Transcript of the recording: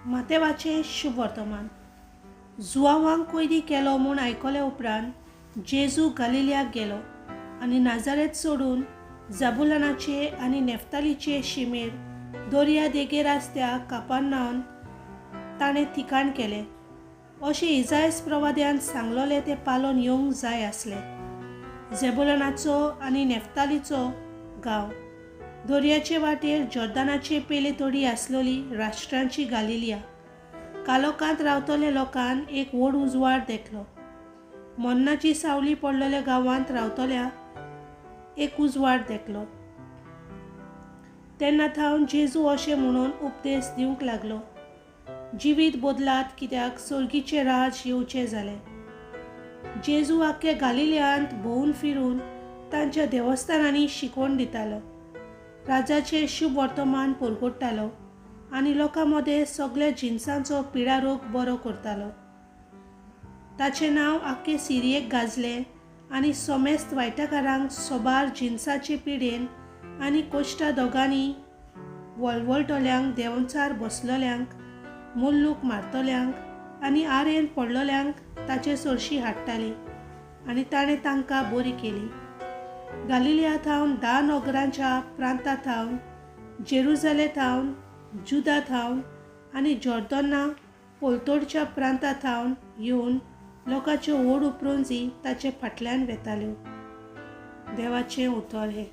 मातेवाचें शुभवर्तमान. जुआंवांक कोयदी केलो म्हूण आयकले उपरांत जेजू गालिलियाक गेलो आनी नाजारेत सोडून जाबुलनाचे आनी नेफ्तालीचे शिमेर दर्या देगेर आसत्या कापानावन ताणें ठिकाण केलें. अशें इजायस प्रवाद्यान सांगलोलें तें पालोन येवंक जाय आसलें. झेबुलनाचो आनी नेफ्तालीचो गांव, दर्याचे वाटेर जॉर्दानाचे पेले तडी आसलोली राष्ट्रांची गालिलिया, कालोकांत रावतल्या लोकान एक व्हड उजवाड देखलो. मरणाची सावली पडलेल्या गांवांत रावतल्या एक उजवाड देखलो. तेन्ना थावन जेजू अशें म्हणून उपदेश दिवंक लागलो, जिवीत बदलात कित्याक सर्गीचें राज येवचें जालें. जेजू आख्ख्या गालिलियांत भोंवून फिरून तांच्या देवस्थानांनी शिकवण दितालो, राजाचें शुभ वर्तमान परगट्टालो आनी लोकां मदें सगळ्या जिनसांचो पिडारोग बरो करतालो. ताचें नांव आख्खे सिरियेक गाजलें आनी समेस्त वायटकारांक सोबार जिनसाचे पिडेन आनी कोश्टा दोगांनी वळवळटल्यांक, देंवचार बसलोल्यांक, मुल्लूक मारतल्यांक आनी आरेन पडलोल्यांक ताचे सरशी हाडटाली आनी ताणें तांकां बरी केली. गालिलिया थावन धा नगरांच्या प्रांता थावन, जेरुजाले थावन, जुदा थावन आनी जॉर्दना पलतोडच्या प्रांता थावन येवन लोकांच्यो व्हड उपरोंजी ताचे फाटल्यान वेताल्यो. देवाचें उतर हें.